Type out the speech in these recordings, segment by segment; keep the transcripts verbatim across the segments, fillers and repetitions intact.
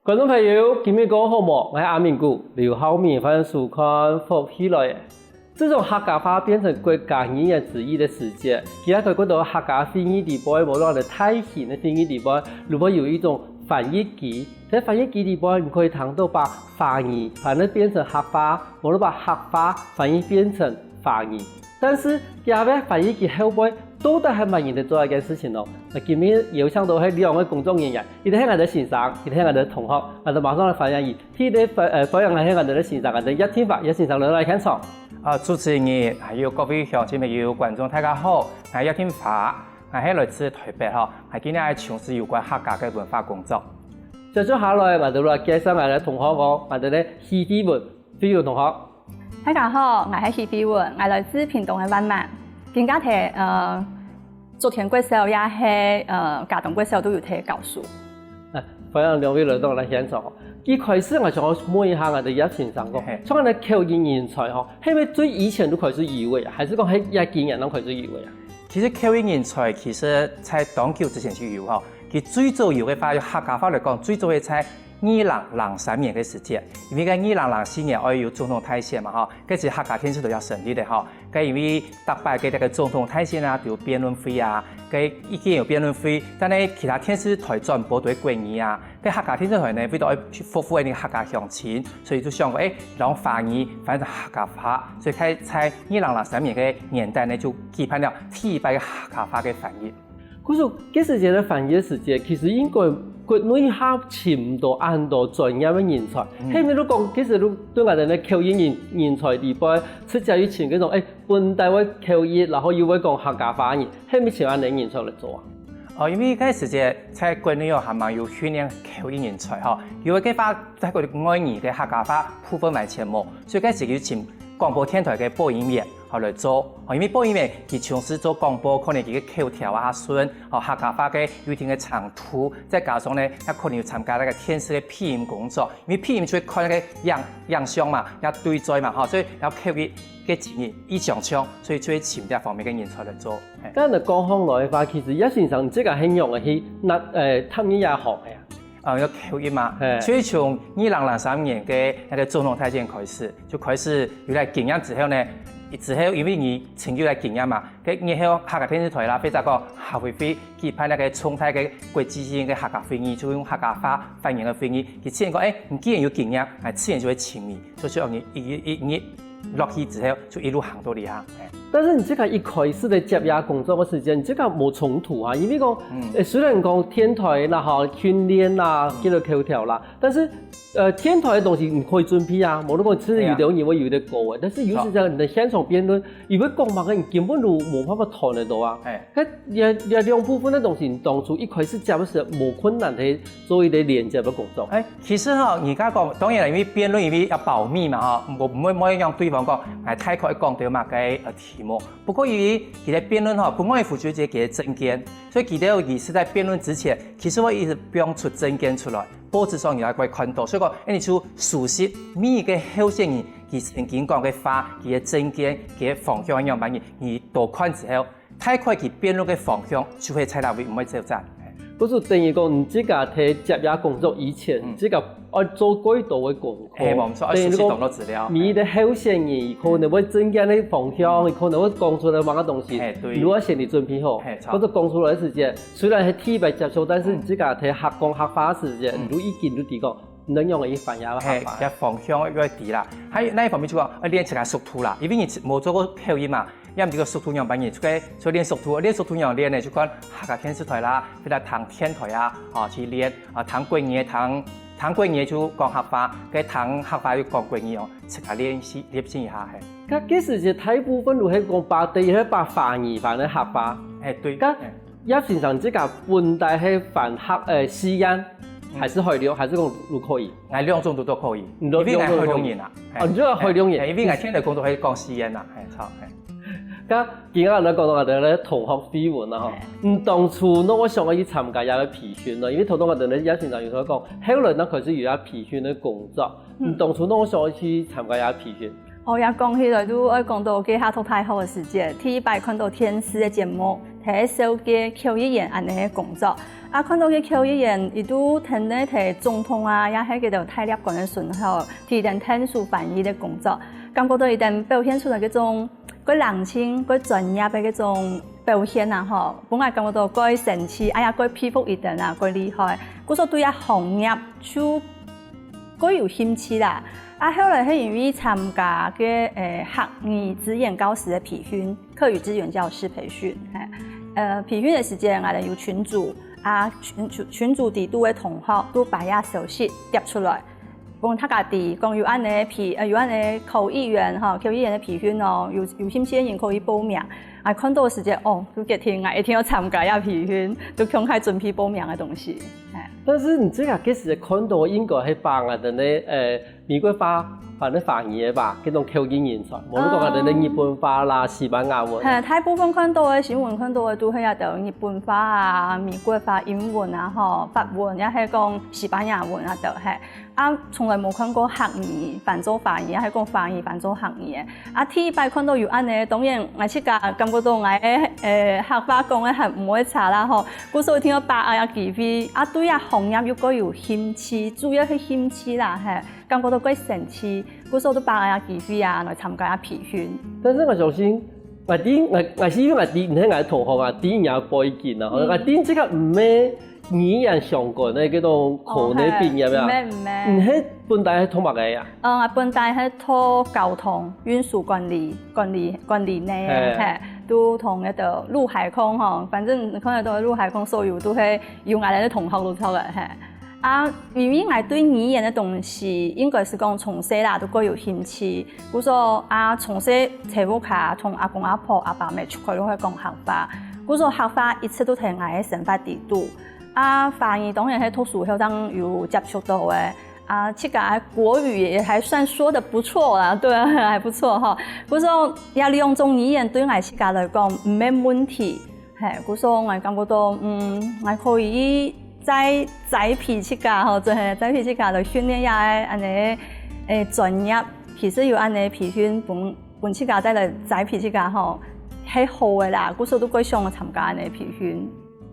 觀眾朋友，今晡日過好無？𠊎係阿明牯，劉浩明，歡迎收看《福氣來了》。自從客家話變成國家語言之一个時節，其他在國多客家會議裡背，無論係大型个會議裡背，都會有一種翻譯機。在翻譯機裡背，你可以聽到把華語翻譯變成客話，無論把客話翻譯變成華語。 但是，這个翻譯機後背到底係麼人在做這件事情呢？那今日邀請到係兩位工作人員，一個係𠊎兜先生，一個係𠊎兜同學，𠊎兜馬上來歡迎佢。第一個歡，呃，歡迎个係𠊎兜个先生，𠊎兜葉定華，葉先生來到現場。啊，主持人，還有各位鄉親朋友、觀眾，大家好，𠊎葉定華，𠊎係來自臺北吼，𠊎今日來從事有關客家个文化工作。接續下來，𠊎兜來介紹𠊎兜同學哦，𠊎兜个許慧文，慧文同學。 大家好，𠊎係許慧文，𠊎來自屏東个萬巒。今下在，呃，竹田國小也係，呃，佳冬國小都有在教書。啊，歡迎兩位來到𠊎現場哦。一開始𠊎想要問一下𠊎兜葉先生講，嘿。像𠊎兜口譯人才吼，係毋係對以前就開始有个啊？還係講係這幾年正開始有个啊？其實口譯人才其實在當久之前就有吼，佢最早有个話，用客家話來講，最早係在 二零零三年个時節，因為該二零零四年愛有總統大選嘛吼，該時客家電視台也成立个吼，該因為逐擺个這个總統大選啊，就有辯論會啊，該已經有辯論會，但係其他電視台轉播都係國語啊，該客家電視台呢，為著愛去服務該客家鄉親，所以就想講，誒，用華語翻成客家話，所以開始在二零零三年个年代呢，就舉辦了第一擺个客家話个翻譯。 故所，該時節个翻譯个時節，其實應該國內下尋毋到恁多專業个人才。嗯。係毋係你講，其實你對𠊎兜个口譯人，人才裡背，直接去尋該種，誒，本地會口譯，然後又會講客家話个人，係毋係尋恁樣人才來做啊？哦，因為該時節在國內哦，還吂有訓練口譯人才吼，有个話在國外語个客家話部分完全無，所以該時就尋廣播電台个播音員， 好來做。吼，因為播音員佢從事做廣播，可能佢个口條啊順，吼，客家話个有一定个程度，再加上呢，也可能有參加該个電視个配音工作，因為配音就會看該个影，影像嘛，也對嘴嘛，吼，所以也口譯个經驗異常強，所以就會尋這方面个人才來做。嘿。該你講起來个話，其實葉先生自家係仰般去，那，呃，踏入這行个啊？ 呃，有口譯嘛，嘿。就從二零零三年个該个總統大選開始，就開始有了經驗之後呢，之後因為你曾經有了經驗嘛，該日後客家電視台啦，或者講客委會舉辦該个重大个國際性个客家會議，就用客家話翻譯个會議，佢自然講，誒，你既然有經驗，啊，自然就會請你，所以說你一，一，一，你 落去之後，就一路行到這下。嘿。但是你這个一開始个接這工作个時間，你這个無衝突啊？因為講，嗯。誒，雖然講電台啦，吼，訓練啦，嗯。記錄口條啦，但是，呃，電台个東西你可以準備啊，無論講其實有兜人會有兜稿个，對啊。但是有時間你个現場辯論，佢會講麼个，你根本就無辦法揣得到啊。嘿。該這，這兩部分个東西，你當初一開始接个時候，無困難去做一個連接个工作。誒， 其實吼，人家講，當然啦，因為辯論因為要保密嘛吼，𠊎毋會，毋會讓對方講，誒，大概講到麼个，呃，題目。不過因為佢个辯論吼，不外乎就係佢个政見，所以佢兜佢係在辯論之前，其實會一直放出政見出來，報紙上你也會看到。所以講，誒，你就熟悉每一個候選人佢曾經講个話，佢个政見，佢个方向係仰般，你，你多看之後， 大概佢辯論个方向就會在哪位，毋會走散。故所等於講，你自家在接這工作以前，嗯。自家愛做幾多个功課。嘿，無錯，愛收集當多資料。等於講，每一個候選人，可能會政見个方向，嗯。可能會講出來麼个東西，嘿，對。你愛先去準備好。嘿，著。或者講出來个時間，雖然係第一擺接觸，但是你自家在客講客話个時間，嗯。你已經就知講，你仰般去翻譯个客話。嘿，這方向愛知啦。還有另一方面就講，愛練自家速度啦，因為你無做過口譯嘛， 也毋知个速度仰般呢，就該，所以練速度，練速度仰練呢，就看客家電視台啦，或者聽電台啊，吼，去練，啊，聽國語个，聽，聽國語个就講客話，該聽客話又講國語哦，自家練習，練習一下嘿。該，該時節大部分都係講把，等於係把華語翻个客話。嘿，對。該，嘿。葉先生自家本底係翻客，呃，四縣，嗯。還係海陸，還係講都可以？𠊎兩種都，都可以，你都因為𠊎海陸人啊。兩種都可以。哦，你就海陸人。嘿，因為𠊎現在工作係講四縣啊，嘿，著，嘿。 該今日來講到𠊎兜个同學慧文啊吼，嘿。你當初仰會想愛去參加這个培訓呢？因為頭先𠊎兜个葉先生有同𠊎講，後來正開始有這培訓个工作。嗯。你當初仰會想愛去參加這个培訓？哦，這講起來就愛講到該下讀大學个時節，第一擺看到電視个節目，係紹介口譯員恁呢个工作。啊，看到該口譯員，佢都跈等在總統啊，也係該兜大使館个時候，替等𢯭手翻譯个工作，感覺到佢等表現出來該種蓋冷靜、蓋專業个該種表現啊，吼，分𠊎感覺到蓋神奇，哎呀，蓋佩服佢等啊，蓋厲害。故所對這行業就蓋有興趣啦。啊，後來係因為參加个，呃，客語支援教師个培訓，客語支援教師培訓，嘿，呃，培訓个時節，𠊎等有群組，啊，群，群，群組底肚个同學都把這消息貼出來，講大家知，講有恁呢培，呃，有恁呢口譯員，吼，口譯員个培訓哦，有，有興趣个人可以報名。啊，看到个時節，哦，就決定，𠊎一定愛參加這培訓，就趕快準備報名个東西，嘿。但是你這个，該時看到應該係把𠊎等个，呃，美國話翻个華語个吧，該種口譯人才，無你講𠊎等个日本話啦、西班牙文。嘿，大部分看到个新聞看到个都係這兜日本話啊、美國話、英文啊、吼，法文，也係講西班牙文啊兜，嘿。啊，從來無看過客語翻做華語，也係講華語翻做客語个。啊，第一擺看到有恁呢，當然，𠊎自家感覺到𠊎个，呃，客話講个還毋會差啦，吼。故所一定愛把握這機會，啊，對這行業又蓋有興趣，主要係興趣啦，嘿。 感覺到蓋神奇，故所都把握這機會啊，來參加這培訓。但是𠊎相信，𠊎知，𠊎，𠊎係因為𠊎知，你係𠊎同學啊，知你个背景啊，嗯。𠊎知這个毋係語言相關个該種科系畢業啊。哦，係，毋係，毋係。你係本大係讀麼个啊？呃，𠊎本大係讀交通運輸管理，管理，管理个，嘿。嘿，都同該个陸海空吼，反正你看得到陸海空所有都係有𠊎等个同學都出來，嘿。 啊，因為𠊎對語言个東西，應該係講從細啦，都蓋有興趣。故所啊，從細在屋下，同阿公阿婆、阿爸姆就開始會講客話。故所客話一直都在𠊎个生活底肚。啊，華語當然係讀書後正有接觸到个。啊，自家个國語也還算說得不錯啦，對啊，還不錯吼。故所這兩種語言對𠊎自家來講，毋係問題。 嘿，故所𠊎感覺到，嗯，𠊎可以再栽培自家吼，真係栽培自家來訓練這个恁呢，誒，專業。其實有恁呢培訓，分，分自家再來栽培自家吼，係好个啦。故所都蓋想參加恁呢培訓。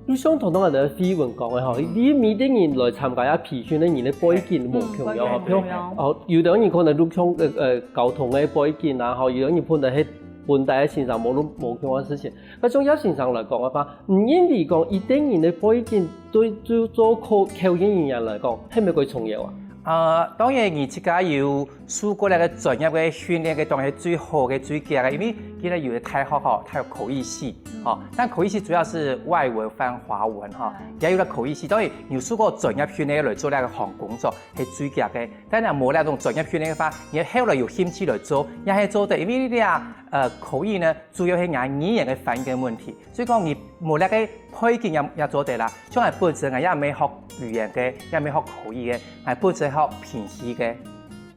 就像頭先𠊎兜慧文講个吼，嗯。你每個人來參加這培訓个人个背景無共樣吼，嗯，背景無共樣。哦，有个人可能就像，呃，呃，交通个背景啊，吼，有个人可能係本大个先生無，無共樣个事情。 該從葉先生來講个話，你認為講一個人个背景對，對做口，口譯人員來講，係毋係蓋重要啊？呃，當然，你自家有受過該个專業个訓練，該當然係最好个、最佳个，因為今日有个大學吼，佢有口譯系，嗯。吼，但口譯系主要係外文翻華文吼，嗯。也有个口譯系，當然有受過專業訓練來做該个行工作，係最佳个。但係無該種專業訓練个話，你後來有興趣來做，也係做得，因為你啊，呃，口譯呢，主要係講語言个翻譯个問題。 所以講你無該个背景也，也做得啦。像𠊎本身啊，也毋係學語言个，也毋係學口譯个，𠊎本身學評戲个，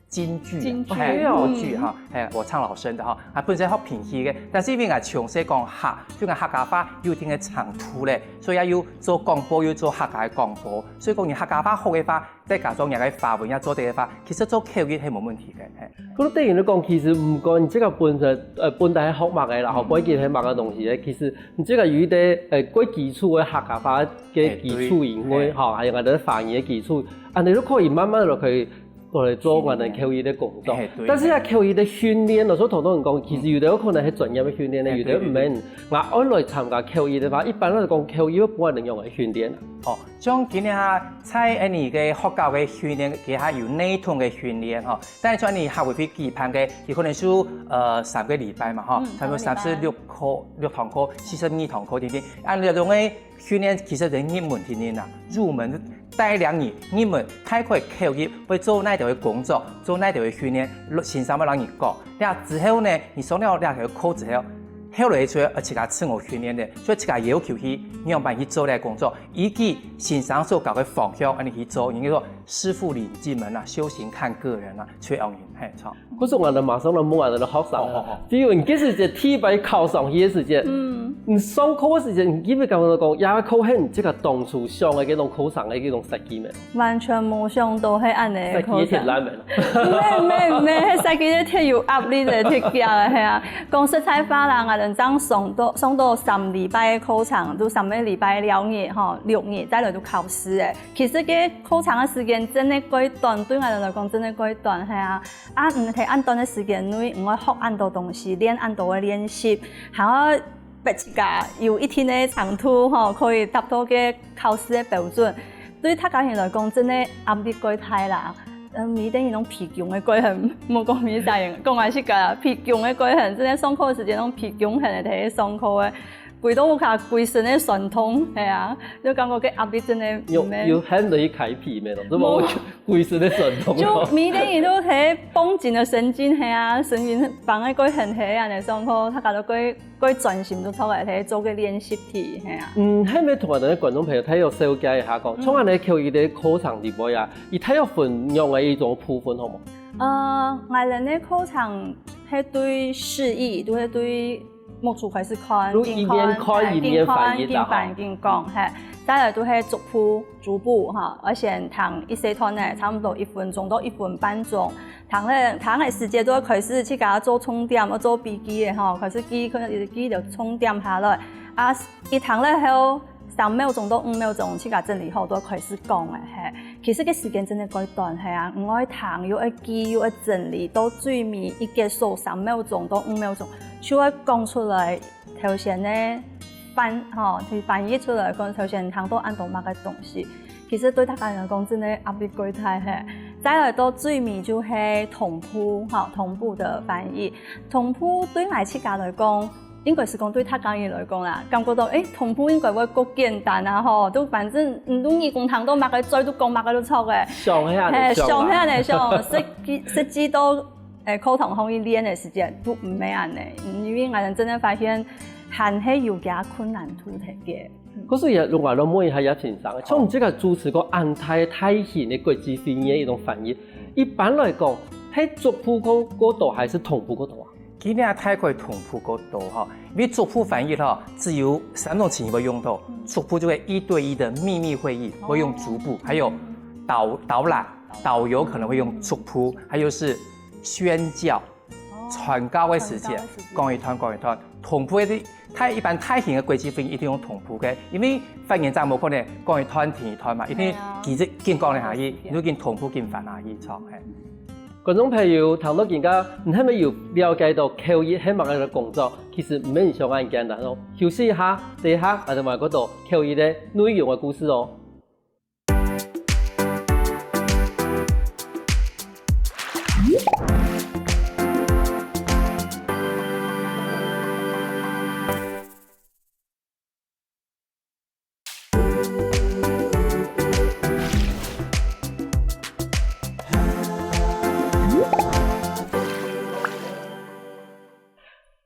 京劇啊，京劇哦。嘿，話劇哈，嘿，我唱老生的哈，啊，本身學評戲个，但是因為𠊎從細講客，對𠊎客家話有一定个程度咧，所以也有做廣播，有做客家个廣播，所以講你客家話好个話， 再加上若个華文也做得个話，其實做口譯係無問題个，嘿。可是對你來講，其實毋管你這个本身，呃，本大係學麼个啦，吼，嗯。背景係麼个東西咧，其實你這个有一個，呃，較基礎个客家話个基礎以外，嘿，對。吼，還有𠊎兜華語个基礎，恁樣就可以慢慢就可以過來做𠊎兜口譯个工作。嘿，對。但是啊，口譯个訓練，有時候頭頭人講，其實有个有可能係專業个訓練呢，嗯。有个毋係。嘿，對，對，對。𠊎愛來參加口譯个話，一般來講，口譯愛分人仰般个訓練啊？哦， 像今日哈，在𠊎俚个學校个訓練，佢還有系統个訓練吼。但係像𠊎俚客委會舉辦个，有可能係，呃，三個禮拜嘛吼，嗯，差不多三十六課，三個禮拜。六堂課，四十二堂課，對不對？啊，這種个訓練其實係入門訓練啦，入門帶領你入門，大概口譯會做哪兜个工作，做哪兜个訓練，先生會摎你講。了之後呢，你上了這个課之後，後來就愛自家自我訓練个，所以自家要求去仰般去做這个工作。 依據先生所教个方向，恁樣去做，應該說師傅領進門啊，修行看個人啊，就恁樣，嘿，著。可是𠊎兜馬上來問𠊎兜个學生啊，好，好，好。比如你這時節第一擺考上去个時節，嗯。你上課个時節，你有無感覺到講，這課係你自家當初想个該種課程个該種設計咩？完全無想到係恁樣个課程。設計个忒爛个。毋係，毋係，毋係，係設計个忒有壓力个，忒驚个，係啊。講實在話啦，𠊎兜正上到，上到三禮拜个課程，就三個禮拜六日吼，六日，再來就考試个。其實該課程个時間真个過短，對𠊎來講真个過短，係啊。啊，毋係恁短个時間內，毋愛學恁多東西，練恁多个練習，還愛逼自家有一定个程度吼，可以達到該考試个標準。對大家人來講，真个壓力過大啦。 嗯，每個人攏疲窮个過程，莫講每個人，講𠊎自家啦，疲窮个過程，真个上課个時間攏疲窮，很个，在該上課个，跪到屋下，歸身个痠痛，係啊，就感覺該壓力真个有，毋係有很多去開脾咩咯，這無，無。歸身个痠痛。就每個人都在繃緊个神經，係啊，神經繃个過程，係恁樣上課，大家都過 過專心就出來，係做个練習題，係啊。嗯，係毋係同𠊎等个觀眾朋友大約紹介一下講，嗯。像恁樣口譯个課程裡背啊，佢大約分樣个一種部分好無？呃，𠊎等个課程係對視藝，就係對目珠開始看，就一面看，緊看，一面翻譯啦，係，緊看，緊翻，吼。緊講，係。再來就係逐步 逐步哈，愛先聽一小段仔，差毋多一分鐘到一分半鐘。聽了，聽个時節就愛開始自家做重點，愛做筆記个哈，開始記，可能一直記就重點下來。啊，一聽了後，三秒鐘到五秒鐘，自家整理好，就愛開始講个，係。其實个時間真个過短，係啊，毋愛聽，又愛記，又愛整理，到最尾一結束，三秒鐘到五秒鐘，就愛講出來。 頭先呢，翻，吼，去翻譯出來，講頭先聽到恁多麼个東西，其實對大家來講，真个壓力過大係。再來到最尾就係同步，吼，同步个翻譯。同步對𠊎自家來講，應該係講對大家人來講啦，感覺到，欸，同步應該會較簡單啊，吼，就反正，嗯，你講聽到麼个，嘴就講麼个就著个。像恁樣，係，像恁樣，像，實際，實際到 欸，課堂項去練个時節，都毋係恁樣，嗯，因為𠊎等真个發現，還係有佢困難度在个。嗯。可是也，另外來問一下葉先生，像你這個主持過恁大大型个國際會議个一種翻譯，一般來講，係逐步較，較多還係同步較多啊？其實啊，大概同步較多吼，因為逐步翻譯吼，只有三種情形會用到，逐步就係一對一个秘密會議，會用逐步，還有導，導覽，導遊可能會用逐步，還有是 宣教，傳教个時節，傳教个時節。講一段講一段，同步个，大，一般大型个國際會議一定用同步个，因為發言者無可能講一段停一段嘛，一定，係啊，佢就緊講下去，係啊。你就緊同步緊翻下去，著，係。觀眾朋友，聽到今下，你係毋係有了解到口譯係麼个工作？其實毋係像恁簡單哦。休息一下，等一下，𠊎兜還有較多口譯个內容个故事哦。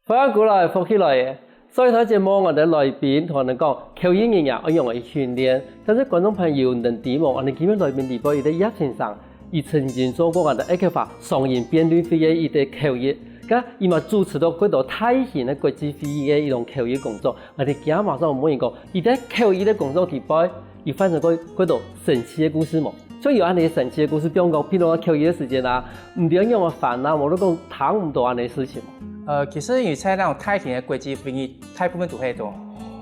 歡迎過來，福氣來了！上一段節目，𠊎兜來賓同𠊎兜講，口譯人員愛仰般去訓練，但是觀眾朋友，你兜知無？𠊎兜今晡日來賓裡背有一個葉先生，佢曾經做過𠊎兜客家話雙語辯論會个一個口譯，該佢嘛主持到幾多大型个國際會議个一種口譯工作。𠊎兜今下馬上問佢講，佢在口譯个工作裡背，有發生過幾多神奇个故事無？ 就有恁樣神奇个故事，比如講，譬如講口譯个時間啊，毋知仰般翻啊，無就講聽毋到恁樣个事情。呃，其實因為在該種大型个國際會議，大部分都係從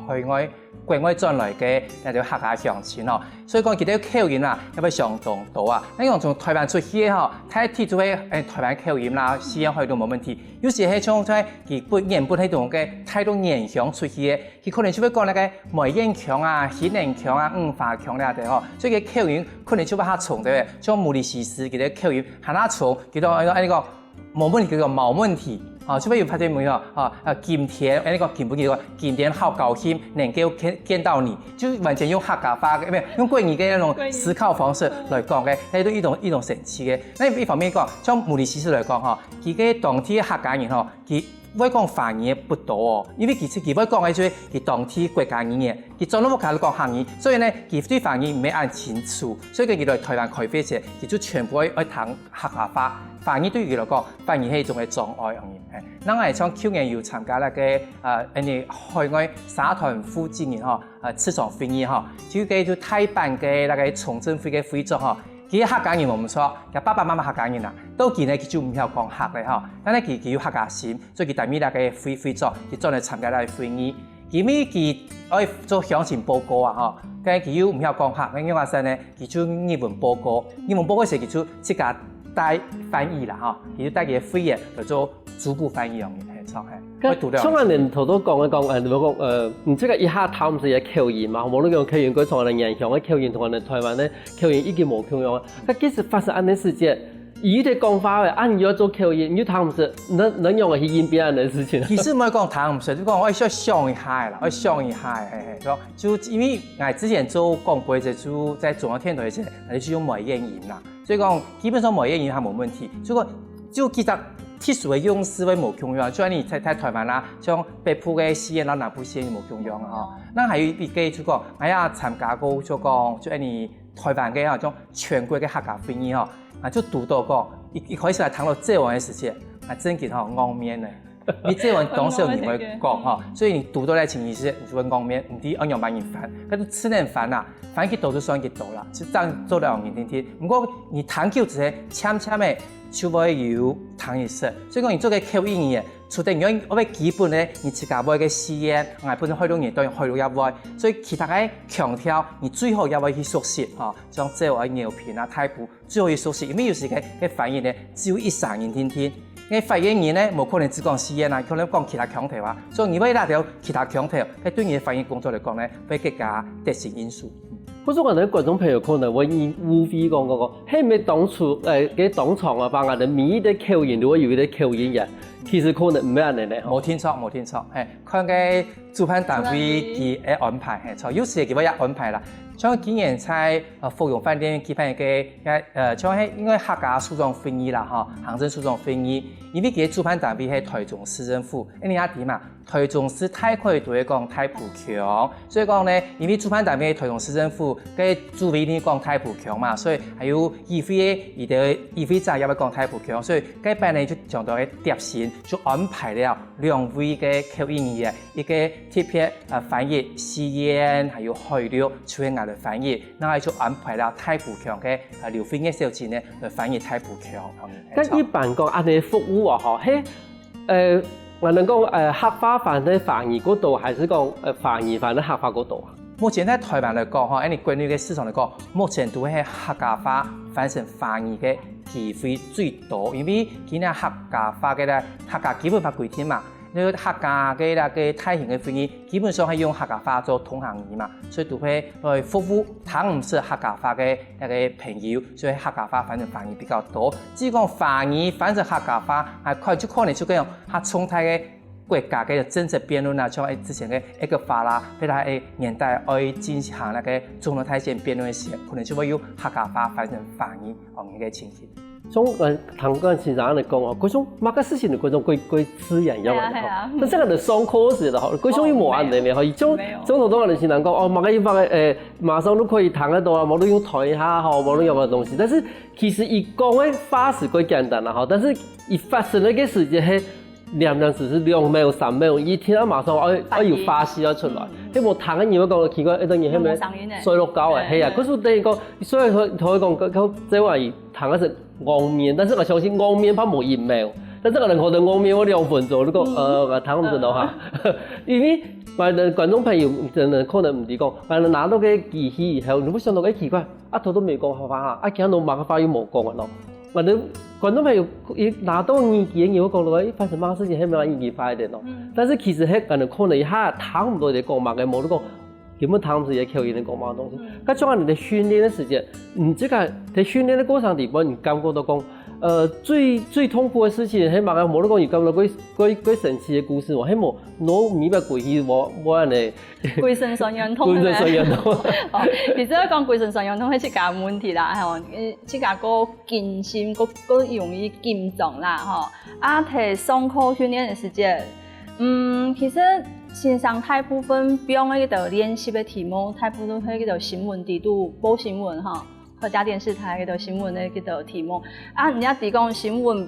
海外、國外轉來个，該種客家鄉親哦。所以講，佢兜口音啊，也會相當多啊。該種從臺灣出去个吼，大體就係，欸，臺灣口音啦，四縣腔都無問題。有時係像在佢本，原本該種个大陸原鄉出去个， 佢可能就會講該个梅縣腔啊、興寧腔啊、五花腔這兜吼，所以佢口音可能就會較重，對不對？像毛里西斯佢个口音還較重，佢都，恁樣講，無問題，佢講無問題，啊，就會有發現無有？啊，啊，今天，恁樣講，今晡日，今天好高興能夠見，見到你，就完全用客家話，沒有，用國語个那種思考方式來講个，那都一種，一種神奇个。那一方面講，像毛里西斯來講吼，佢个當地个客家人吼，佢 會講華語个不多哦，因為其實佢會講个就係佢當地國家語言，佢轉到屋下就講客語，所以呢，佢對華語毋係恁清楚，所以佢來臺灣開會前，佢就全部愛，愛聽客家話，華語對佢來講，反而係一種个障礙，恁樣。欸，另外像舊年有參加該个，呃，恁樣海外社團負責人吼，呃，職場會議吼，就該就大阪个那個崇正會个會長吼，佢客家人無毋著，佢爸爸媽媽客家人啊，到今呢佢就毋曉講客咧吼。但係佢佢有客家心，所以佢帶埋這个會會長，佢轉來參加這个會議。因為佢愛做鄉情報告啊吼，該佢又毋曉講客，該仰般呢？佢就日文報告，日文報告時佢就自家帶翻譯啦吼，佢就帶佢个會員來做初步翻譯樣，係著係。會堵著。像恁呢頭頭講个講，呃，你講，呃，你這个一下聽毋識个口音嘛，無論講口音，佢從恁呢原鄉个口音，同恁呢台灣个口音已經無共樣啊。該其實發生恁呢事情，佢一直講話个，啊，你又做口音，你又聽毋識，能能用个去應變恁呢事情。其實毋係講聽毋識，就講愛想想一下啦，愛想一下，嘿嘿，就就因為𠊎之前做廣播个時，就在中央電台个時，𠊎就用梅縣音啦。 所以講，基本上梅縣音還無問題。所以講，就其他特殊个用詞會無共樣，就恁呢在在台灣啦，像北部个四縣摎南部四縣無共樣啊吼。該還有一個就講，𠊎也參加過，就講就恁呢台灣个吼，像全國个客家會議吼，啊就堵著講，一一開始𠊎聽著這樣个時節，啊正經吼，戇面呢。 你這樣當少人會講吼，所以你堵著這情形時，你就會戇面，毋知愛仰般人翻，該就自然翻啊，翻幾多就算幾多啦，就恁樣做了人定定。毋過你聽久之後，漸漸个就會有聽意識。所以講你做个口語言，除忒你愛愛基本个你自家會个四縣，𠊎本身海陸人當然海陸也會，所以其他个腔調你最好也愛去熟悉吼，像這愛饒平啊、大埔 最好去熟悉，因為有時个个翻譯呢，只有一儕人定定。該發言人呢，無可能只講四縣啊，可能講其他腔調啊，所以你愛拿著其他腔調，該對你个翻譯工作來講呢，會更加得心應手。嗯。或者𠊎等觀眾朋友可能會誤誤會講講講，係毋係當初，呃，該當場啊，把𠊎等每一個口音都會有一個口音呀？其實可能毋係恁呢呢，吼。無定著，無定著，嘿，看該 主辦單位佢个安排，嘿，著，有時佢會也安排啦。像今年在，呃，福永飯店舉辦一個，呃，像係因為客家首長會議啦，吼，行政首長會議，因為佢个主辦單位係台中市政府，恁呢也知嘛，台中市大概都會講大埔腔，所以講呢，因為主辦單位係台中市政府，該主委呢講大埔腔嘛，所以還有議會个，佢个議會長也會講大埔腔，所以該擺呢就將到个貼心，就安排了兩位个口語人員， 一個特別，呃，翻譯四縣，還有海陸，就係𠊎來翻譯，另外就安排了大埔腔个，呃，劉惠月小姐呢，來翻譯大埔腔。該一般講，恁呢服務啊，吼，係，呃，𠊎等講，呃，客話翻个華語較多，還係講，呃，華語翻个客話較多啊？目前在台灣來講，吼，恁呢國內个市場來講，目前都係客家話翻成華語个機會最多，因為今日客家話个咧，客家基本法規定嘛， 因為客家个該個大型个會議，基本上係用客家話做通行語嘛，所以都會來服務聽毋識客家話个該個朋友，所以客家話翻成華語比較多。至於講華語翻成客家話，還可就可能就講較重大个國家个政策辯論啊，像之前个ECFA啦，或者係年底愛進行該個總統大選辯論个時，可能就會有客家話翻成華語，哦，該個情形。 像，呃，聽剛先生恁呢講哦，該種麼个事情該種較較自然樣个吼。係啊，係啊。但係𠊎等上課時个吼，該種又無恁呢吼，像像頭頭𠊎等先生講哦，麼个地方个，誒，馬上都可以聽得到啊，無論用台下吼，無論用个東西。但是其實佢講个話係較簡單啦吼，但是佢發生个時間係兩兩只係兩秒、三秒，一聽到馬上愛愛有話係愛出來，係無聽个人會講奇怪，誒，等於係無睡落覺誒，係啊，可是等於講，雖然佢佢會講，佢佢這話佢聽个係 戇面，但是𠊎相信戇面怕無一秒，但是𠊎等可能戇面會兩分鐘，你講，呃，𠊎聽毋識咯哈。因為𠊎等觀眾朋友真的可能毋知講，𠊎等拿到个機器以後，你會想到，誒，奇怪，啊，頭都沒講好話哈，啊，今日麼个話又無講啊咯。𠊎等觀眾朋友一拿到耳機个人會講到，誒，發生麼个事情，係無耳機壞忒咯。但是其實係𠊎等可能一下聽毋到佢講麼个，無你講 根本聽毋識佢口音个講麼个東西。該像恁呢在訓練个時間，你這個在訓練个過程裡背，你感覺到講，呃，最最痛苦个事情係麼个？無論講你感覺到最最最神奇个故事無？係無？腦裡背過去無無恁呢？歸身酸軟痛，歸身酸軟痛。哦，其實愛講歸身酸軟痛係自家个問題啦，吼，呃，自家个緊心，个个容易緊張啦，吼。啊，在上課訓練个時間， 嗯，其實先生大部分放个該兜練習个題目，大部分都係該兜新聞底肚，報新聞吼，客家電視台該兜新聞个該兜題目。啊，人家提供新聞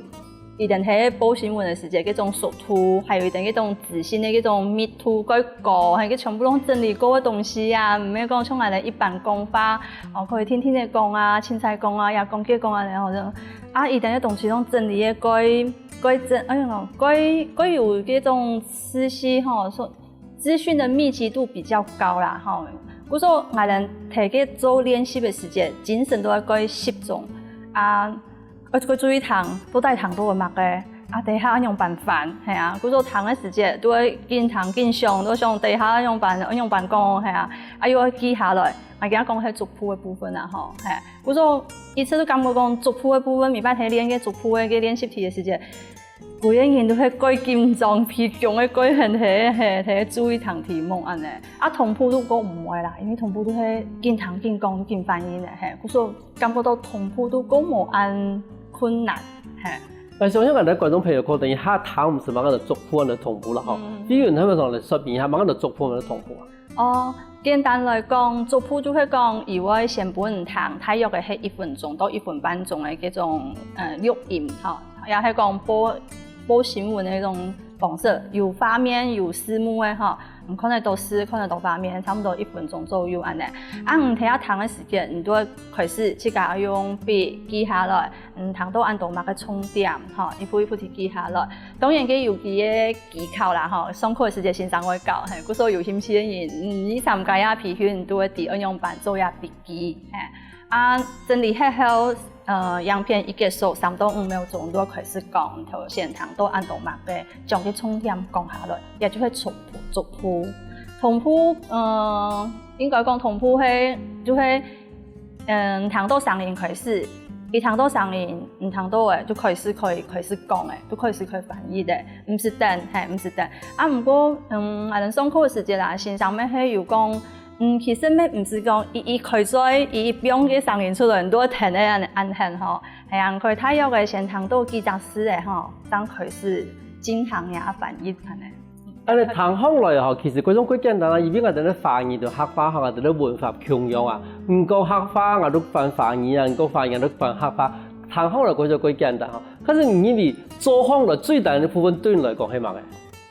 以前係報新聞个時節，該種速度，還有以前該種資訊个該種密度，蓋高，還有全部攏整理過个東西啊，毋係講像𠊎等一般講話，哦，可以定定仔講啊，凊彩講啊，也講幾講啊，然後就，啊，以前个東西攏整理个蓋，蓋整，哎呀，蓋，蓋有該種思緒吼，所資訊个密集度比較高啦，吼。故所𠊎等在該做練習个時節，精神都愛蓋集中啊。 愛去注意聽，到底聽到个麼个，啊，等下愛仰般翻，係啊，故所聽个時節，都愛緊聽緊想，都想等下愛仰般，愛仰般講，係啊，啊，又愛記下來。𠊎今日講係族譜个部分啊，吼，係。故所一直都感覺講族譜个部分，每擺在練个族譜个个練習題个時節，歸個人都係蓋緊張，皮弓个蓋絚，係，係，係，注意聽題目恁呢。啊，同步都過毋會啦，因為同步都係緊聽緊講緊翻譯个，係，故所 感覺到同步都過無恁困難，係。但相信𠊎等觀眾朋友可能一下聽毋識麼个族譜个同步啦吼。嗯。比如佢等來說明一下麼个族譜个同步啊？哦，簡單來講，族譜就係講佢會先分你聽，大約个係一分鐘到一分半鐘个這種，呃，錄音吼，也係講播，播新聞个這種方式，有畫面、有字幕个吼。 你看得到字，看得到畫面，差不多一分鐘左右恁呢。啊，你在該聽个時間，你就會開始自家用筆記下來，嗯，聽到恁多麼个重點，吼，一步一步去記下來。當然，佢有佢个技巧啦，吼，上課个時節先生會教，係，故所有興趣个人，嗯，二三個月培訓，你就會知愛仰般做這筆記，係。啊，整理好後， 呃，影片一結束，三到五秒鐘就開始講，頭先聽到恁多麼个，將佢重點講下來，也就係族譜，族譜。同步，呃，應該講同步係，就係，嗯，聽到聲音開始，一聽到聲音，毋聽到个就開始可以，開始講个，就開始可以翻譯个，毋使等，係，毋使等。啊，毋過，嗯，𠊎等上課个時節啦，先生乜係有講， 嗯，其實乜毋使講一一開嘴，一一放个聲音出來，你都會聽得恁恁很吼。係啊，可以大約个先聽到幾隻字个吼，正開始進行呀翻譯恁呢。恁呢聽下來吼，其實這種較簡單啊，因為𠊎等个華語同客話吼，𠊎等个文法共樣啊。你講客話，𠊎就翻華語啊；你講華語，𠊎就翻客話。聽下來，這種較簡單吼。可是你認為做下來最難个部分，對你來講係麼个？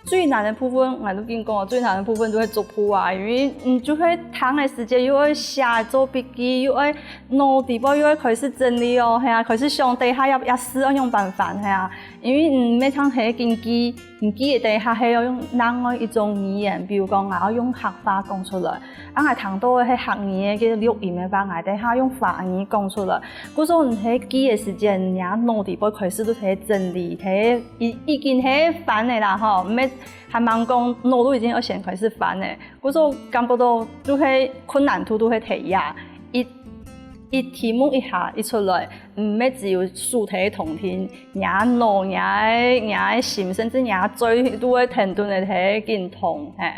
最難个部分，𠊎都緊講，最難个部分就係族譜啊，因為，嗯，就係聽个時節又愛寫做筆記，又愛腦底背又愛開始整理哦，係啊，開始想等下這這字愛仰般翻，係啊，因為，嗯，毋係淨係緊記，毋記得等下係愛用另外一種語言，比如講，𠊎愛用客話講出來，啊，𠊎聽到个係客語个該錄音个話，𠊎等下用華語講出來，故所你在記个時節，你个腦底背開始都在整理，在 已已經係翻个啦吼，毋係還吂講，腦都已經愛先開始翻个。故所感覺到就係困難度都係在這，一一題目一下一出來，毋係只有手在動，你个腦、你个你个心，甚至你个嘴都會停頓个在緊動，係。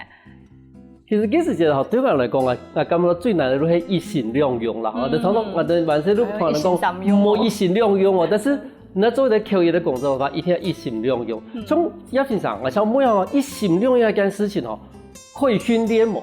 其實其實吼，對𠊎來講啊，𠊎感覺最難个就係一心兩用啦，吼，就常常𠊎等萬事都可能講，一心三用哦。無一心兩用哦，但是你做一個口譯个工作个話，一定要一心兩用。像葉先生，𠊎想問哦，一心兩用這件事情吼，可以訓練無？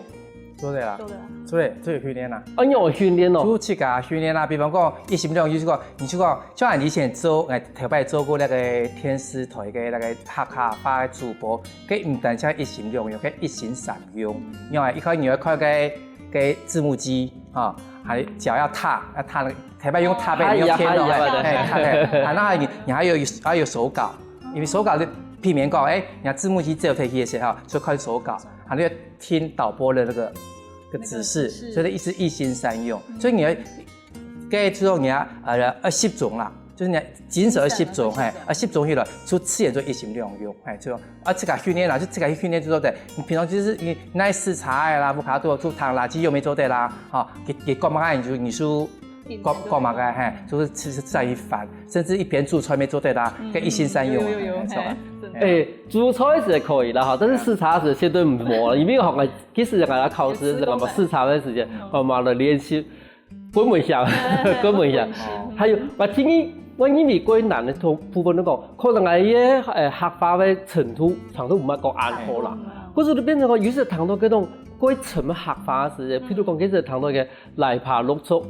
做得啦，做得啦。做得，做得訓練啦。啊，你有訓練哦？就自家訓練啦，比方講，一心兩用，就是講，你就講，像𠊎以前做，誒，頭擺做過那個電視台个那個客家話个主播， 該毋單淨一心兩用，該一心三用。因為一開始你會看該該字幕機，吼，還腳要踏，要踏那個，頭擺用踏个，你用牽落來，哎，踏个，啊，那你你還有還有手稿，因為手稿就避免講，哎，你看字幕機走忒去个時候，就看手稿，還有聽導播的那個个指示，所以一直一心三用。所以你要 該就講你啊，呃，要集中啦，就是你精神要集中，嘿，要集中起來，就自然就一心兩用，嘿，就啊，自家訓練啦，就自家去訓練就做得。你平常就是你拿食材啦，avocado煮湯啦，就又無做得啦，吼，佢佢講麼个你就你就講講麼个，嘿，就是吃吃在一飯，甚至一邊煮菜無做得啦，該一心三用，有有有，嘿，是吧？嘿，真的。哎，煮菜是可以啦，哈，但是食材是絕對無啦，因為吼，其實人家考試，人家食材个時間，我們來練習。 根本上，根本上。還有，𠊎聽你，𠊎認為較難个部分，你講，可能𠊎个，呃，客話个程度，程度毋係講恁好啦。可是你變成講，有時聽到該種較深个客話个時節，譬如講，有時聽到个來爬六族，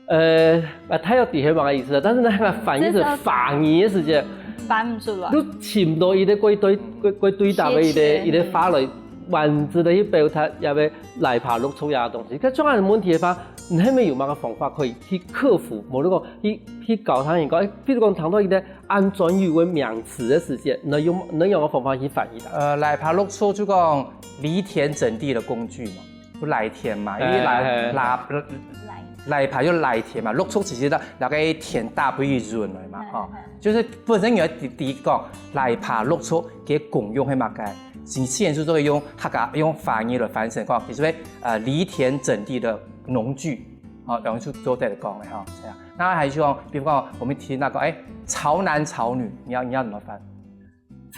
呃，啊，大約知係麼个意思啊，但是呢，佢翻譯成華語个時節，翻毋出來。你尋到一個過對，過，過對答个一個，一個話來完整个去表達，也會泥巴落足个東西。該這樣个問題个話，你係毋係有麼个方法可以去克服？無論講去，去教他人講，誒，比如講聽到一個恁專有个名詞个時節，你用，你用个方法去翻譯啊？呃，泥巴落足就講犁田整地的工具嘛。 泥田嘛，因為泥，泥，泥巴就犁田嘛，落足其實那，那個田地分佢潤來嘛，吼，就係本身有知，知講泥巴落足个功用係麼个，自然就做用客家用華語來翻成講，其實係呃犁田整地的農具，吼，用就做得講个吼，這樣。那還有講，比如講我們提那個，哎，潮男潮女，你要，你要怎麼翻？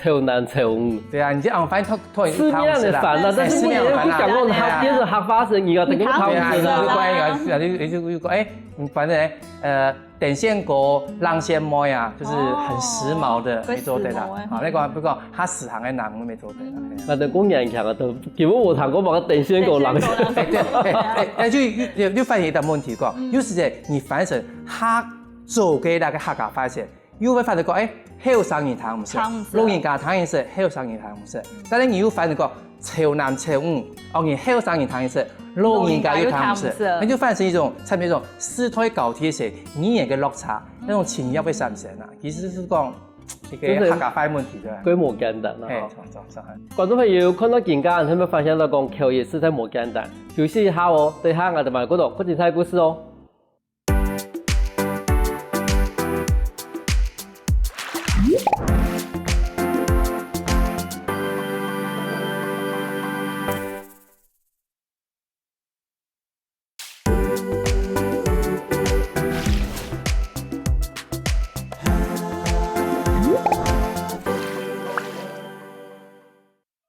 潮男潮女。對啊，你這樣翻譯，突，突然市面上个翻啊，但是你也不講過客，變成客話生意啊，等於客話生意。對啊，你就關於，你就，你就，哎，反正，呃，電線哥、冷線妹啊，就是很時髦的，沒做對啦。啊，那個，不過他時行个人沒做對啦。那等講年輕啊，都根本無聽過麼个電線哥、冷線。對，對，哎，哎，就，就，就發現一個問題，講，有時節你翻譯成客做个那個客家話時， 又會翻譯講，哎，後生人聽毋識，聽毋識。老人家聽毋識，後生人聽毋識。但係你又翻譯講，潮男潮女，哦，你後生人聽毋識，老人家又聽毋識，老人家又聽毋識。那就翻成一種，產生一種世代交替个語言个落差，那種情緒會產生啊。其實係講一個客家話問題，對吧？真的，幾無簡單啊。嘿，著，著，著。觀眾朋友，看到今下，你有沒有發現到講口語實在無簡單？休息一下哦，等一下𠊎兜還有更多精彩故事哦。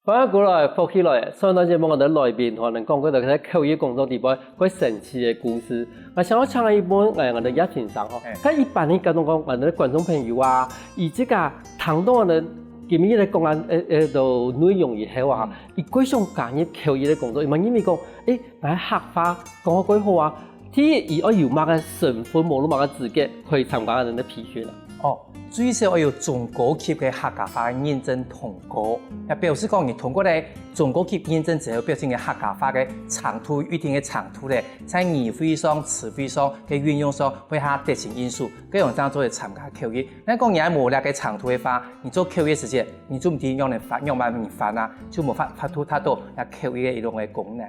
歡迎過來，福氣來！上段節目𠊎兜來賓同𠊎兜講過在口譯工作裡背蓋神奇个故事。𠊎想愛請一問，誒，𠊎兜葉先生吼，哎。佢一般呢，假如講𠊎兜觀眾朋友啊，佢自家聽到𠊎兜今日个講案，誒，誒，个內容以後啊，嗯。佢蓋想加入口譯个工作，佢嘛認為講，誒，𠊎客話講到蓋好啊，第一，佢愛有麼个身份，無論麼个資格，可以參加𠊎兜个培訓啊？哦， 最少愛有中高級个客家話認證通過，也表示講你通過了中高級認證之後，表示你客家話个程度有一定个程度了，在語彙上、詞彙上、个運用上會較得心應手，該樣正做得參加口譯。若講你還無這个程度个話，你做口譯時節，你就毋知仰般翻，仰般翻啊，就無法，法度達到該口譯个一種个功能。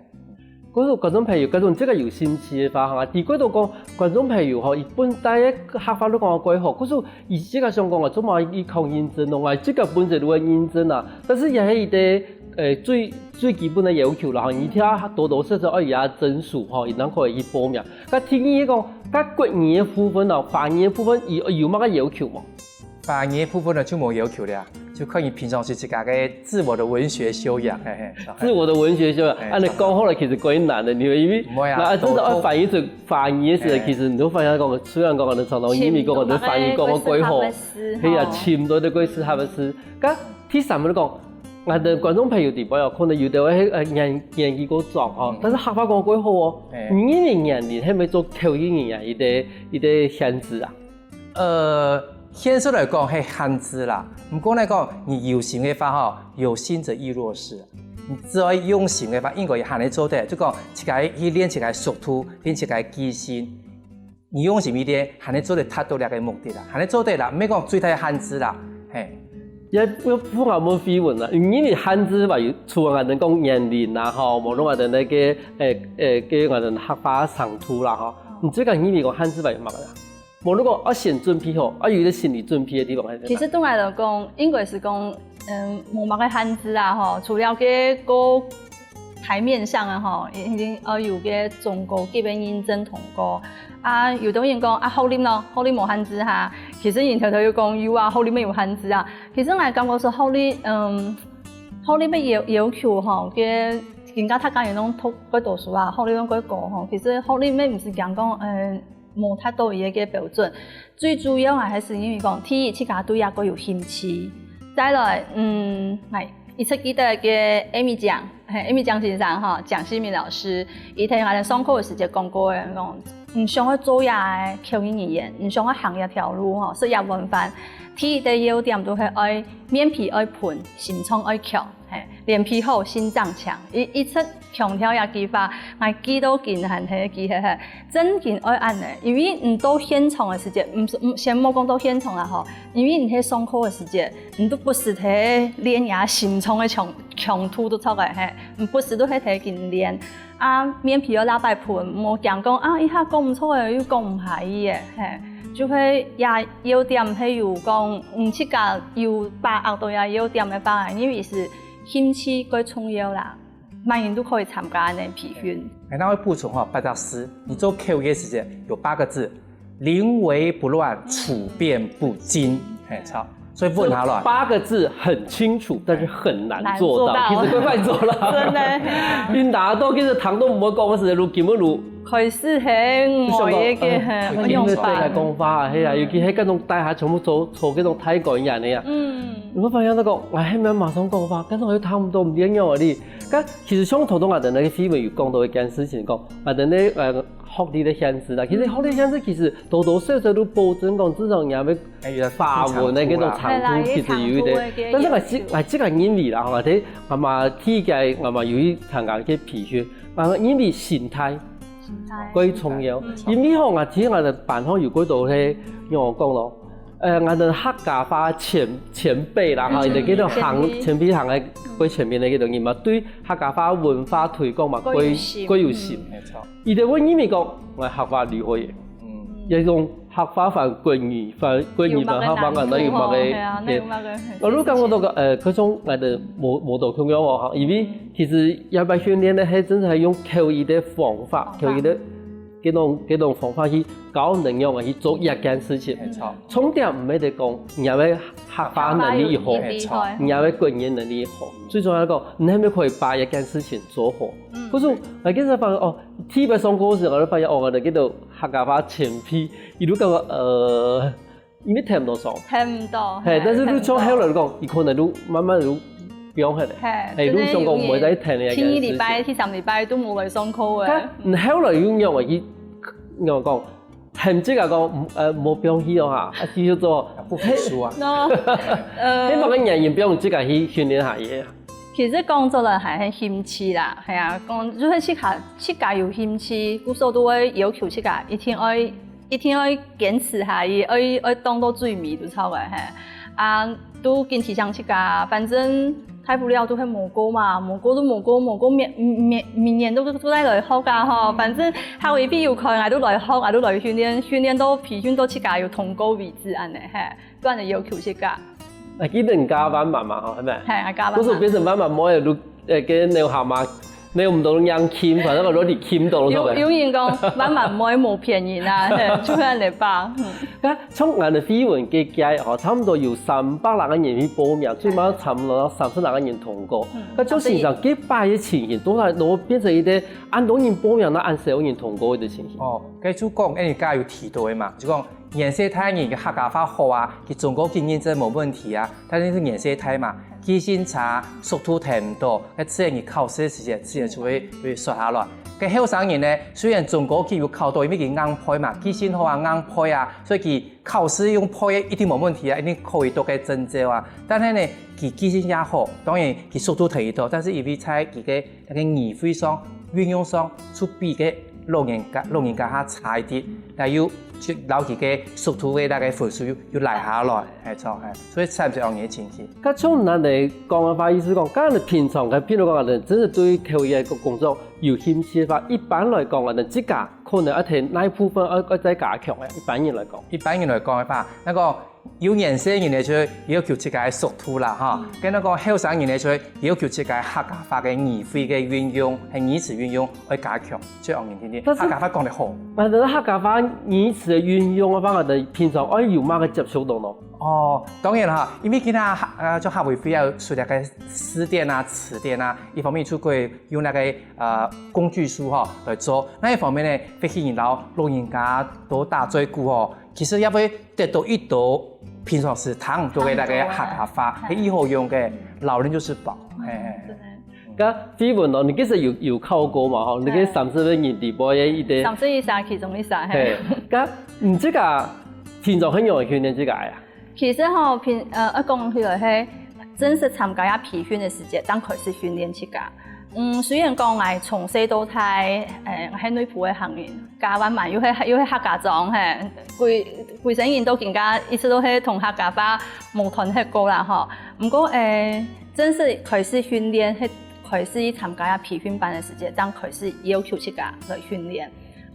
故所觀眾朋友，假如你自家有興趣个話，哈，知過到講，觀眾朋友吼，佢本底个客話都講到蓋好，故所佢自家想講啊，做麼个去考認證咯，𠊎自家本身都會認證啊，但是也係一個，呃，最，最基本个要求啦，吼，你聽多多少少愛有一下證書，吼，你正可以去報名。該第二講，該國語个部分啊，華語个部分，有，有麼个要求無？ 華語部分呢就無要求了，就看你平常時自家个自我的文學修養，嘿嘿。自我的文學修養，嘿。恁樣講好了，其實蓋難个，你因為，毋會啊，那真的愛翻譯成華語个時候，嘿。其實你都發現講，雖然講可能常常英語講，可能翻譯講到蓋好，嘿呀，尋到个蓋適合个詞。該第三個講，𠊎兜觀眾朋友裡背哦，可能有个會，呃，年，年紀較長吼，嗯。但是客話講蓋好哦。嘿。你認為年齡係毋係做口譯人員一個，一個限制啊？ 呃，現實來講係限制啦。毋過來講，你有心个話吼，有心者亦若是。你只要用心个話，應該還係做得。就講自家去練自家个速度，練自家个記性。你用心一點，還係做得達到這个目的啦，還係做得啦，毋係講最大限制啦，嘿。也不，不好問飛文啦，因為限制嘛，有除了𠊎兜講年齡啦，吼，無論𠊎兜个，誒，誒，个𠊎兜客話程度啦，吼，你這个認為講限制嘛有麼个啦？ 無，如果愛先準備好，愛有一個心理準備个地方係在哪？其實對𠊎來講，應該係講，嗯，無麼个限制啊，吼。除了該个台面上啊，吼，一定愛有个中高級个認證通過。啊，有兜人講，啊，學歷咯，學歷無限制哈。其實人頭頭又講有啊，學歷乜有限制啊。其實𠊎感覺說學歷，嗯，學歷乜要，要求吼，个，今下大家人攏讀蓋多書啊，學歷攏蓋高吼。其實學歷乜毋係講講，嗯， 無達到佢个標準。最主要啊，還係因為講，第一，自家對這个有興趣。再來，嗯，𠊎一直記得个Amy講，嘿，Amy講先生吼，蔣新明老師，佢在𠊎兜上課个時節講過个，講你想愛做這个口語言，你想愛行這條路吼，食這碗飯，第一个要點就係愛面皮愛賁，心臟愛強，嘿，臉皮厚，心臟強。一一直強調這句話，𠊎記到今還係記係係，真經愛恁呢，因為你到現場个時節，毋係毋先莫講到現場啦吼，因為你係上課个時節，你都毋使在練這心臟个強強度都出來嘿，你毋使都係在緊練。 啊，面皮愛拉擺賁，莫驚講啊，一下講毋著个，又講毋下去个，嘿，就係這要點係有講，嗯，自家有把握到這要點个話，因為係興趣較重要啦，麼人都可以參加恁呢培訓。哎，那我補充哈，八隻字，你做口語个時節有八個字，臨危不亂，處變不驚。嘿，著。所以問下來。這八個字很清楚，但是很難做到。難做到。其實怪怪做啦。真的。你拿到，其實糖都毋會講，我是如今不如。開始很就想講，呆个，呃，很有用法。對來講話，嘿啊，尤其係該種大家全部坐，坐該種大觀園个啊。嗯。你會發現那個，哎，還沒馬上講話，但是我又差不多毋知樣哩。該其實像頭先𠊎等那個新聞有講到一件事情，講，𠊎等那，呃， 學歷个限制啦。其實學歷限制其實多多少少都保證講，至少你愛哎，有法文个該種程度，其實有一點。但是𠊎自，𠊎自家認為啦，吼，𠊎嘛第一屆𠊎嘛有去參加一個培訓，啊，認為心態，心態。較重要。嗯。因為吼，𠊎聽𠊎个班吼有幾多个，用我講咯，呃，𠊎个客家話前，前輩啦，吼，嗯，佢等叫做行，前輩。前輩行个，較前面个該種人嘛，對客家話文化推廣嘛，較有心。較有心。沒錯。 佢等會認為講，𠊎客話厲害耶。嗯。也講客話還國語，還國語還客話，𠊎哪有麼个，係啊，哪有麼个。我就感覺到講，呃，該種𠊎等無，無多共樣哦，哈，因為其實這擺訓練呢，係真係用口語个方法，口語个該種，該種方法去教人樣去做一件事情。沒錯。重點毋係在講你个客話能力好，客話有，有厲害。你个國語能力好，最重要講，你係毋係可以把一件事情做好。嗯。可是，呃，其實發現哦， 第一擺上課時，𠊎就發現，哦，𠊎个該兜客家話前輩，佢就感覺，呃，因為聽毋到聲。聽毋到，嘿，但是你從後來講，佢可能就慢慢就放忒了。嘿，嘿，就想講毋會再聽了，第二禮拜、第三禮拜都無來上課了。該，嗯，後來又仰會去，仰講，喊自家講，呃，莫放棄哦哈，啊，繼續做。不服輸啊。喏，呃，希望个原因放自家去訓練下去。 其實講出來還係興趣啦，係啊，講就係自家，自家有興趣，故所都會要求自家一定愛，一定愛堅持下去，愛，愛當到最尾就著了，嘿。啊，都堅持想自家，反正大不了都係無過嘛，無過就無過，無過明，明，明年都，都再來學啊吼，反正客委會有開，𠊎都來學，𠊎都來訓練，訓練到培訓到自家有通過為止，恁呢，嘿。 都恁樣要求自家。啊，記得你加班嘛嘛吼，係咪？係，啊，加班嘛。故所變成慢慢妹个路，呃，跟那下嘛，那毋多樣輕，反正我落地輕到了，有，有人講慢慢妹無騙人啊，係，就恁樣吧。嗯。啊，像𠊎个飛文个界吼，差不多有三百零個人去報名，最尾差不多三十零個人通過。嗯。該就先生，該擺个情形，都來都變成一個恁多人報名，那恁少人通過个情形。哦，該就講，哎，你剛才有提到个嘛，就講 年歲大人个客家話好啊，佢中高級認證無問題啊，但是年歲大嘛，記性差，速度提毋到，該自然佢考試个時節，自然就會，會煞下來。該後生人呢，雖然中高級有考到，因為佢硬背嘛，記性好啊，硬背啊，所以佢考試用背个一定無問題啊，一定可以得該證照啊。但是呢，佢記性也好，當然佢速度提得到，但是因為在佢个 該个語彙上、運用上，就比該老人家，老人家較差一點，那又就摎佢个速度个那個分數又，又拉下來，係，著，係，所以產生恁樣个情形。該從恁樣講个話，意思講，該你平常个，譬如講，你真係對口語个工作有興趣个話，一般來講，你自家可能愛提哪部分愛，愛再加強个，一般人來講。一般人來講个話，那個 有年歲人呢，就要求自家个速度啦，哈。嗯。跟那個後生人呢，就要求自家客家話个語彙个運用，還有語詞運用愛加強，就恁樣定定。但是客家話講得好。啊，但是客家話語詞个運用个話，你平常愛有麼个接觸到呢？哦，當然啦，因為今仔，呃，就客委會啊，有出這個字典啊、詞典啊，一方面就可以用那個，呃，工具書哈來做。那一方面呢，會去引導老人家多打嘴鼓哦， 其實也會得到一兜平常時聽毋到个那個客家話，係，係，係好用个，老人就是寶，係，係。真的。該飛文哦，你其實有，有考過嘛吼？你个三十个人裡背个一个，三十以下其中一儕，嘿。嘿，該你自家平常係仰訓練自家个啊？其實吼，平，呃，愛講起來係正式參加這培訓个時節，正開始訓練自家。嗯，雖然講𠊎從細到大，誒，𠊎係內埔个客人， 家還滿又係，又係客家庄，嘿，歸，歸生人到今下一直都係同客家話無斷忒過啦吼。毋過，誒，正式開始訓練，係開始去參加啊培訓班个時節，正開始要求自家來訓練。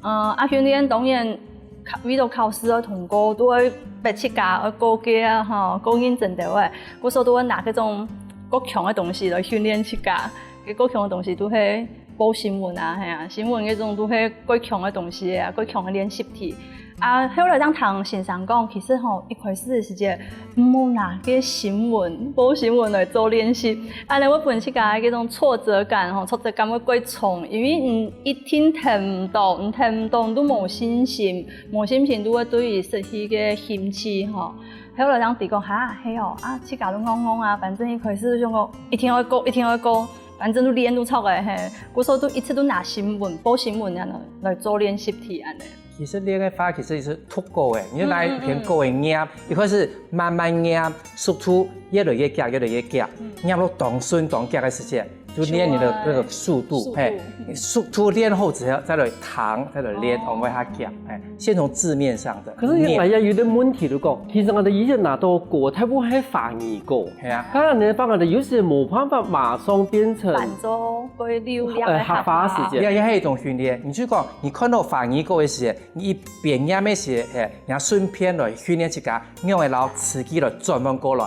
呃，啊，訓練當然考，為著考試愛通過，都愛逼自家愛過个啊吼，過認真兜仔，故所都會拿該種較強个東西來訓練自家。該較強个東西都係 報新聞啊，係啊，新聞該種都係較強个東西啊，較強个練習題。啊，後來正聽先生講，其實吼，一開始个時節，毋好拿該新聞、報新聞來做練習，恁樣會分自家該種挫折感吼，挫折感會較重，因為你一定聽毋著，你聽毋著，你都無信心，無信心都會對於失去个興趣吼。後來正知講，哈，係哦，啊，自家都戇戇啊，反正一開始就想講，一定愛過，一定愛過， 反正都練都著个，嘿，故所都一直都拿新聞、報新聞恁樣來做練習題恁樣。其實練个話，其實係讀稿个，你就拿一篇稿个唸，一開始慢慢唸，速度越來越遽，越來越遽，唸到當順當遽个時節，就練你个那個速度，速度，嘿，速度練好之後，再來聽，再來練，哦，會較遽，嘿，先從字面上的可是念。𠊎也有點問題，就講，其實𠊎兜以前拿到稿，大部分係華語稿， 係啊。當然呢，反而呢，有時無辦法馬上變成，翻做會流利个，呃，客話个時節。也，也係一種訓練。你就講，你看到華語稿个時節，你一邊唸个時節，嘿，你要順便來訓練自家，用个老詞句來轉換過來。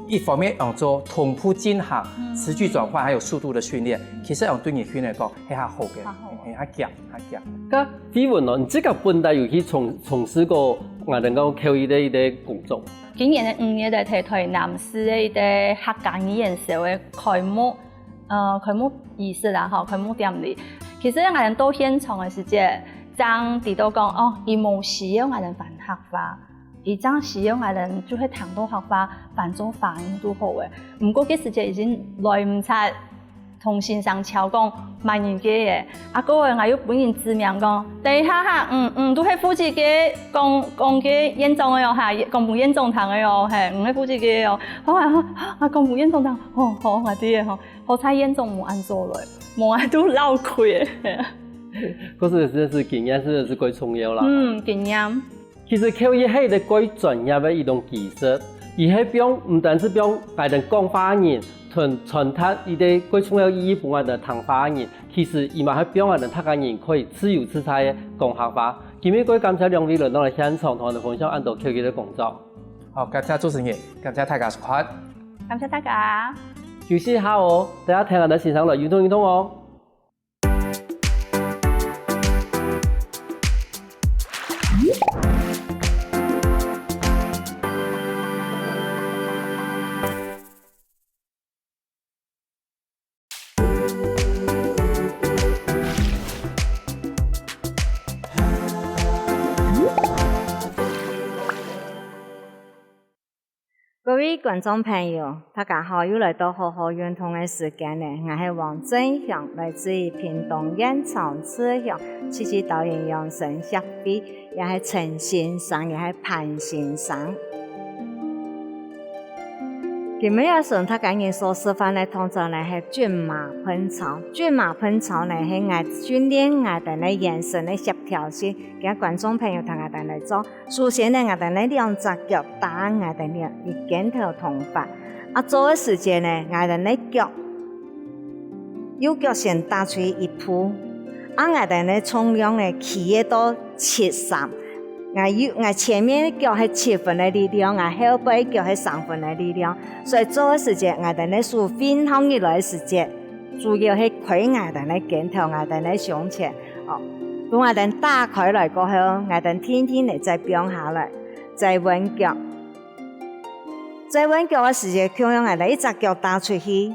一方面用做同步進行，詞句轉換，還有速度的訓練，其實用對你訓練來講，係較好个，較好。係較遽，較遽。該飛文哦，你自家本來有去從，從事過，啊，人講口譯个一个工作？ 今年个五月个在臺南市个一个客家語言周个開幕，呃，開幕儀式啦，吼，開幕典禮。其實𠊎兜到現場个時節，正知道講，哦，佢無需要𠊎兜翻客話，佢正需要𠊎兜就係聽到客話，翻做華語就好个。毋過該時節已經來毋切 同先生吵講，麼人个个，啊，過後𠊎又分人指名講，等一下哈，嗯，嗯，都係負責个講，講个院長个哦哈，講分院長聽个哦，嘿，毋係負責个哦。好啊，啊，講分院長聽，好，好，𠊎知个吼，好彩院長無恁早來，無𠊎都漏氣个。可是真的是經驗，真的是最重要啦。嗯，經驗。 其實口譯係一個蓋專業个一種技術，佢係放，毋單止放𠊎兜講話人傳，傳達一個蓋重要意義分𠊎兜聽話人，其實佢嘛係放𠊎兜客家人可以自由自在个講客話。今日蓋感謝兩位來到來現場，同𠊎兜分享恁多口譯个工作。好，感謝主持人，感謝大家收看。感謝大家。休息一下哦，等下聽𠊎兜先生來運動運動哦。 各位觀眾朋友，大家好，又來到好好運動个時間了。𠊎係王正祥，來自於屏東縣長治鄉，七七導引養生協會，也係陳先生，也係潘先生。今日愛同大家人所示範个動作呢，係軍馬奔操。軍馬奔操呢，係𠊎訓練𠊎兜个眼神个協調性，今日觀眾朋友同𠊎兜來做。 首先呢，𠊎兜呢兩隻腳搭𠊎兜呢一肩頭同闊。啊，做个時節呢，𠊎兜呢腳，右腳先踏出一步，啊，𠊎兜呢重量呢企到七三。𠊎右，𠊎前面个腳係七分个力量，𠊎後背个腳係三分个力量。所以做个時節，𠊎兜呢手㧾䟘起來个時節， 主要係開𠊎兜个肩頭，𠊎兜个胸前，哦，分𠊎兜打開來過後，𠊎兜定定仔再放下來，再換腳。再換腳个時節，共樣𠊎兜一隻腳踏出去，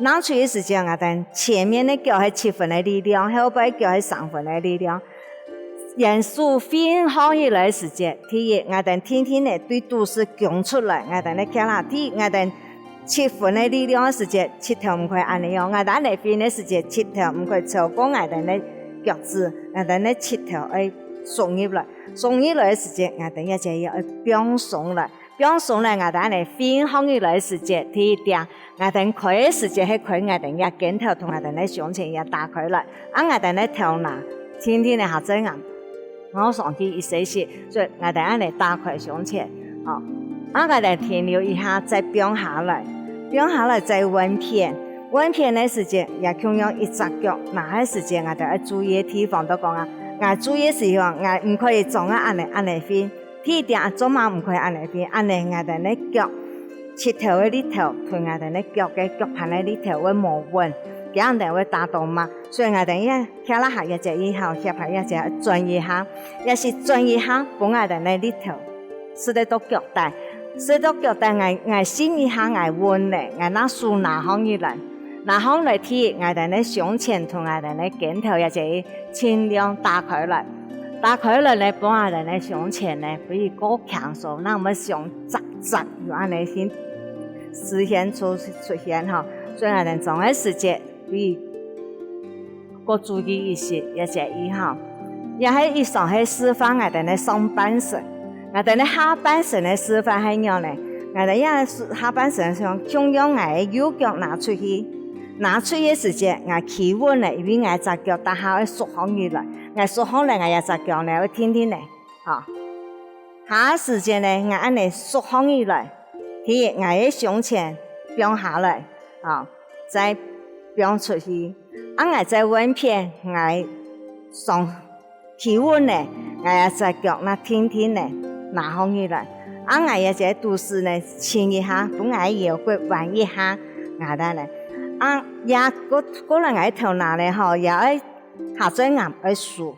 踏出去个時節，𠊎兜前面个腳係七分个力量，後背腳係三分个力量。沿手㧾䟘起來个時節，第一，𠊎兜定定仔對肚屎弓出來，𠊎兜个腳啦，第一，𠊎兜七分个力量个時節，膝頭毋可以恁樣樣。𠊎兜恁樣㧒个時節，膝頭毋可以超過𠊎兜个腳趾，𠊎兜个膝頭愛縮入來。縮入來个時節，𠊎兜這節愛放鬆來。放鬆來，𠊎兜恁樣㧒䟘起來个時節，第一點，𠊎兜開个時節係開𠊎兜這肩頭同𠊎兜个胸前也打開來。啊𠊎兜个頭那，定定个下嘴頷 𠊎上去一息息，所以𠊎兜恁樣打開胸前，吼，啊𠊎兜停留一下，再放下來，放下來再換片。換片个時節，也共樣一隻腳，拿个時節，𠊎兜愛注意个地方，就講啊，𠊎注意个時候，𠊎毋可以總啊恁樣恁樣㧒。第一點啊，做麼毋可以恁樣㧒？恁樣𠊎兜个腳，膝頭个力頭，同𠊎兜个腳个腳盤个力頭會無穩，這樣仔會打到嘛。所以𠊎兜也 蹶啦下這節以後，蹶下這節轉一下，也係轉一下，分𠊎兜个力頭，使得到腳底，使到腳底，𠊎𠊎伸一下，𠊎穩咧，𠊎拿手拿䟘起來，拿䟘來第一，𠊎兜个胸前同𠊎兜个肩頭這節盡量打開來，打開來呢，分𠊎兜个胸前呢，毋會過輕鬆，若毋會像扎扎有恁樣形實現出出現吼，所以𠊎兜做个時節， 會過注意一息，這節以後。這係以上係示範𠊎兜个上半身，𠊎兜个下半身个示範係仰呢？𠊎兜這下半身像共樣𠊎个右腳拿出去，拿出去个時節，𠊎企穩咧，因為𠊎隻腳逐下愛縮䟘起來，𠊎縮䟘咧，𠊎這隻腳呢愛定定咧，吼。下時節呢，𠊎恁樣縮䟘起來，第一，𠊎个胸前放下來，吼，再放出去。 啊𠊎再換片，𠊎上企穩咧，𠊎這隻腳那定定咧，拿䟘起來。啊𠊎這隻肚屎呢，伸一下，分𠊎腰骨彎一下，𠊎兜呢。啊這過過來𠊎頭那咧吼，也愛下嘴頷愛收。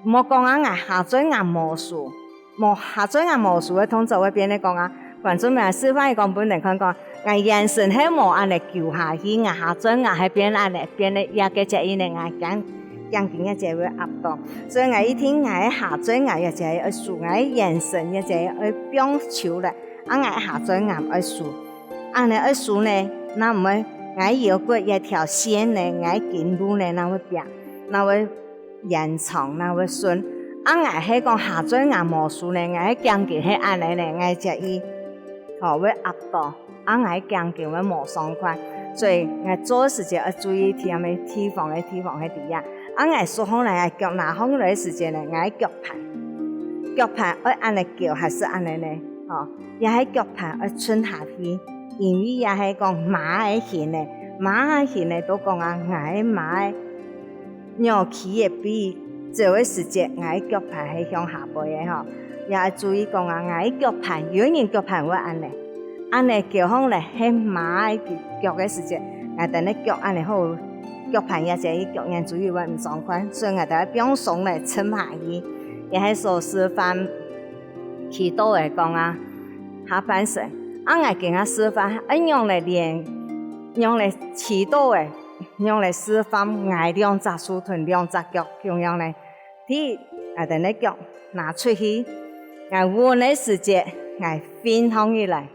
莫講啊，𠊎下嘴頷無收，無下嘴頷無收个動作會變成講啊，觀眾朋友示範一講分人看講，𠊎圓身係無恁樣勼下去，𠊎下嘴頷係變恁樣，變成這个節音呢，𠊎驚驚緊這節會壓到。所以𠊎一定𠊎个下嘴頷這節愛收，𠊎个圓身這節愛放手咧，啊𠊎下嘴頷愛收。恁樣愛收呢，那毋會𠊎腰骨這條線呢，𠊎筋路呢，那會變，那會 延長，那會順。啊𠊎係講下嘴頷無收呢，𠊎个頸根係恁樣呢，𠊎這一頭會壓到，啊𠊎个頸根會無爽快。所以𠊎做个時節愛注意點个地方个地方係這樣。啊𠊎縮䟘來，腳拿䟘來个時節呢，𠊎个腳盤，腳盤愛恁樣翹還係恁樣呢？吼，也係腳盤愛伸下去，因為也係講馬个形呢，馬个形呢，都講啊，𠊎个馬个 仰企个位，走个時節，𠊎个腳盤係向下背个吼。也愛注意講啊，𠊎个腳盤，有人腳盤會恁樣，恁樣翹䟘咧，係馬个腳个時節，𠊎兜个腳恁樣好，腳盤也係腳眼注意會毋爽快，所以𠊎兜愛放鬆咧，沉下去，也係所示範祈禱个講啊，下半身。啊𠊎今下示範，愛仰仔練，仰仔祈禱个。 仰仔示範𠊎兩隻手同兩隻腳共樣呢？第一，𠊎兜个腳拿出去，𠊎穩个時節，𠊎㧒䟘起來。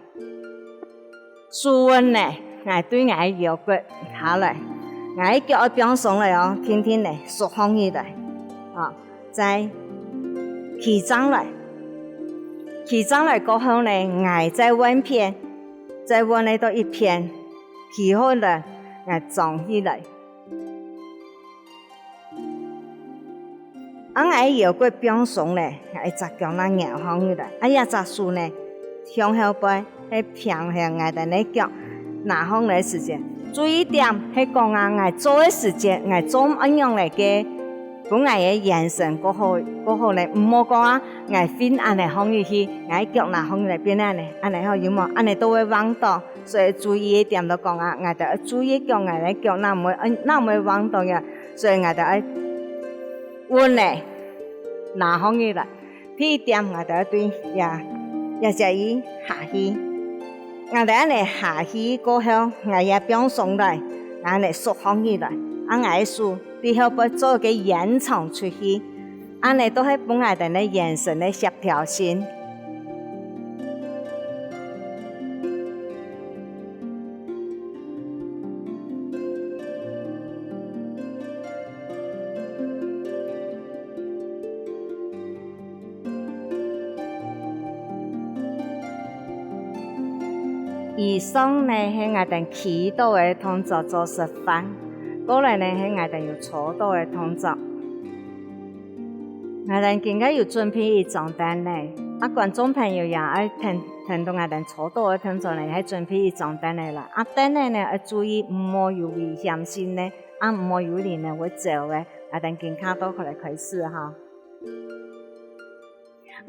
手穩呢，𠊎對𠊎个腰骨下來，𠊎个腳愛放鬆來哦，定定呢，縮䟘起來，啊，再企正來。企正來過後呢，𠊎再換片，再換个到一片。 企好了，𠊎張起來。啊𠊎个腰骨放鬆咧，𠊎一隻腳那搖䟘起來，啊這隻手呢，向後背，係平衡𠊎兜个腳拿䟘來个時節。注意點係講啊，𠊎做个時節，𠊎做恁樣來个，分𠊎个圓身過好，過好呢。毋好講啊，𠊎㧒恁樣䟘起去，𠊎个腳拿䟘起來變恁樣，恁樣吼，有無？恁樣都會橫到。 所以注意个點就講啊，𠊎兜愛注意腳，𠊎个腳哪毋會，哪毋會橫到呀，所以𠊎兜愛穩咧，拿䟘起來。第一點，𠊎兜愛對這，這隻一下去。𠊎兜恁樣下去過後，𠊎也放鬆來，𠊎恁樣縮䟘起來，啊𠊎个手對後背做个延長出去。 恁樣都係分𠊎兜个圓身个協調性。以上呢係𠊎兜企著个動作做示範，過來呢係𠊎兜有坐著个動作。𠊎兜今下有準備一張凳仔，啊觀眾朋友也愛跈跈等𠊎兜坐著个動作呢，也準備一張凳仔啦。啊凳仔呢愛注意毋好有危險性呢，啊毋好有人呢會走个。𠊎兜今下就可以開始哈。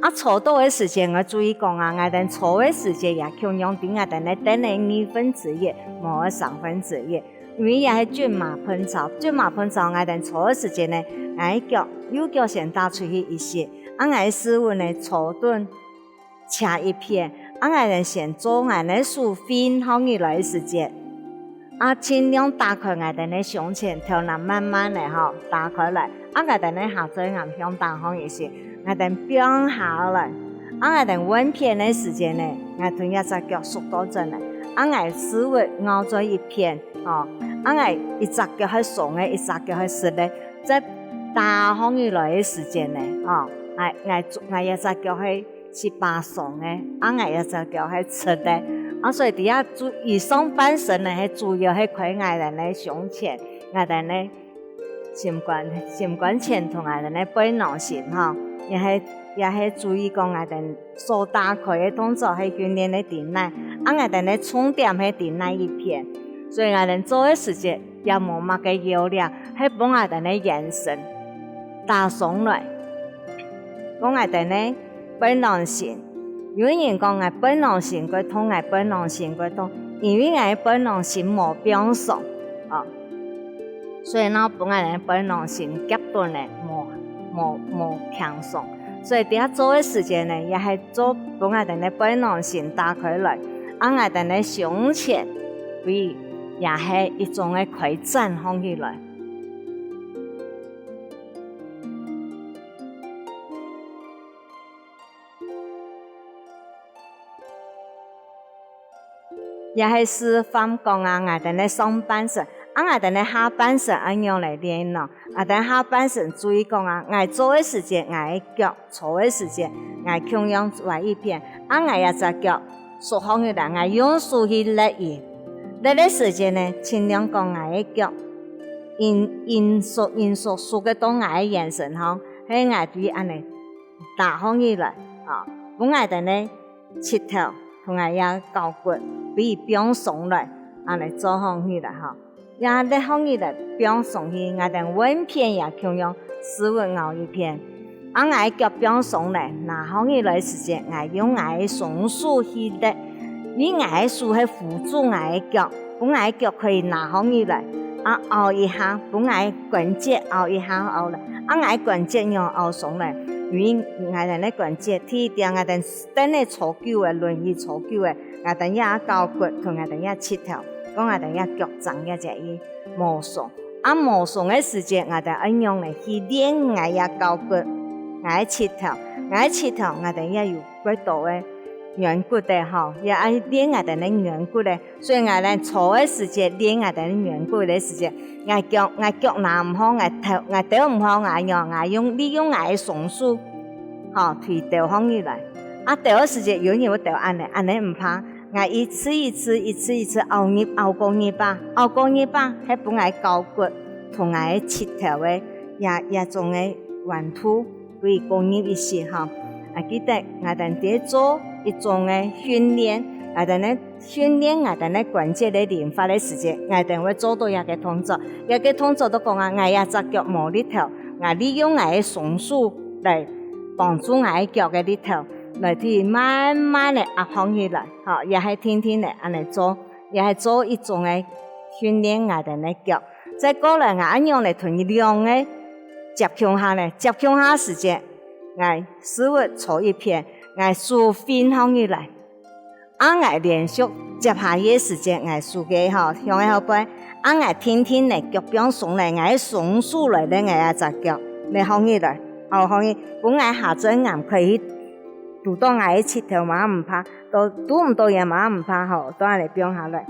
啊坐著个時節愛注意講啊，𠊎兜坐个時節也共樣佇𠊎兜个凳仔二分之一，無愛三分之一。因為這係均勻盆操，均勻盆操𠊎兜坐个時節呢，𠊎个腳右腳先踏出去一息，啊𠊎个屎朏呢坐等斜一片，啊𠊎兜先做𠊎个手㧒䟘起來个時節， 啊盡量打開𠊎兜个胸前，頭那慢慢仔吼打開來，啊𠊎兜个下嘴頷向頂項一息，𠊎兜放下來。啊𠊎兜換片个時節呢，𠊎同這隻腳縮倒轉來，啊𠊎屎朏拗轉一片，吼，啊𠊎一隻腳係鬆个，一隻腳係直个，再打䟘起來个時節呢，吼，𠊎𠊎𠊎這隻腳係 係把鬆个，啊𠊎這隻腳係直个。啊所以這下主，以上半身呢係主要係開𠊎兜个胸前，𠊎兜个心肝，心肝前同𠊎兜个背囊心吼，也係也係注意講𠊎兜手打開个動作係訓練个頂來，啊𠊎兜个重點係頂來一片。所以𠊎兜做个時節也無麼个要領，係分𠊎兜个圓身打鬆來。 講𠊎兜个背囊心。有人講𠊎背囊心過痛，𠊎背囊心過痛，因為𠊎个背囊心無放鬆，哦，所以呢分𠊎兜个背囊心夾等呢，無無無輕鬆。所以這下做个時節呢，也係做分𠊎兜个背囊心打開來，啊𠊎兜个胸前位也係一種个開展䟘起來。 也係示範講啊，𠊎兜个上半身，啊𠊎兜个下半身仰仔來練呢？𠊎兜下半身注意講啊，𠊎做个時節，𠊎个腳，坐个時節，𠊎共樣歪一片，啊𠊎這隻腳縮䟘起來，𠊎用手去勒佢。勒个時節呢，盡量講𠊎个腳，緊緊縮緊縮縮个到𠊎个圓身項，係𠊎對恁仔 打䟘起來，啊，分𠊎兜个膝頭同𠊎這交骨位放鬆來，恁仔做䟘起來吼。這勒䟘起來放鬆去，𠊎兜換片也共樣屎朏拗一片。啊𠊎腳放鬆來，拿䟘起來時節，𠊎用𠊎个雙手去勒，因為𠊎个手係扶住𠊎个腳，分𠊎个腳可以拿䟘起來，啊拗一下，分𠊎个關節拗一下拗來。 啊𠊎關節仰拗鬆來，因為𠊎兜个關節，第一點𠊎兜凳仔坐久个，輪椅坐久个，𠊎兜這交骨同𠊎兜這膝頭，講𠊎兜這腳踭這隻位無鬆。啊無鬆个時節，𠊎兜愛仰仔去練𠊎這交骨，𠊎个膝頭，𠊎个膝頭𠊎兜這有幾多个軟骨仔吼，也愛練𠊎兜个軟骨仔。 所以𠊎兜坐个時節，練𠊎兜个軟骨个時節，𠊎腳𠊎腳拿毋䟘，𠊎頭𠊎兜毋䟘，𠊎仰𠊎用利用𠊎个雙手，吼，推兜䟘起來。啊兜个時節，有人會兜恁仔，恁仔毋怕。𠊎一次一次一次一次拗入拗過入啊，拗過入啊，係分𠊎交骨同𠊎个膝頭个這這種个彎度 會過入一息吼。啊記得𠊎兜在做一種个訓練，𠊎兜个訓練𠊎兜个關節个靈活个時節，𠊎兜會做著這个動作。這个動作就講啊，𠊎這隻腳無力頭，𠊎利用𠊎个雙手來幫助𠊎个腳个力頭，來去慢慢仔壓䟘起來，吼，也係定定仔恁仔做，也係做一種个訓練𠊎兜个腳。 再過來，𠊎恁仰來同佢兩个接共下呢，接共下時節，𠊎屎朏坐一片，𠊎手㧒䟘起來，啊𠊎連續接下去个時節，𠊎手个吼向个後背，啊𠊎定定仔腳放鬆來，𠊎个雙手來勒𠊎這隻腳，來䟘起來，好䟘起，分𠊎下嘴頷可以去堵著𠊎个膝頭嘛毋怕，都堵毋著也嘛毋怕吼，都恁仔放下來。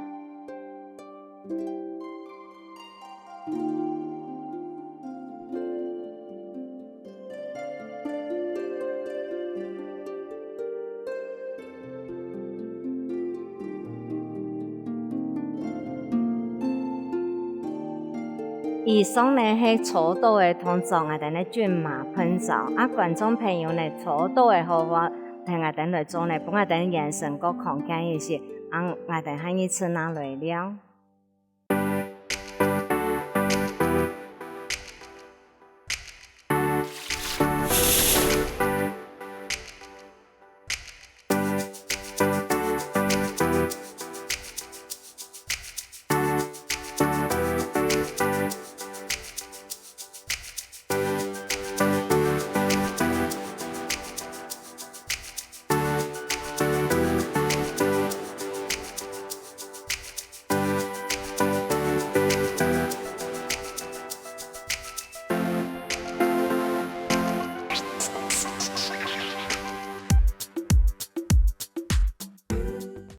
以上呢係搓到个動作，𠊎兜呢蕈麻糞扫。啊，觀眾朋友呢，搓到个好無，同𠊎兜來做呢，分𠊎兜眼神過康健一些。啊，𠊎兜下一次正來尞。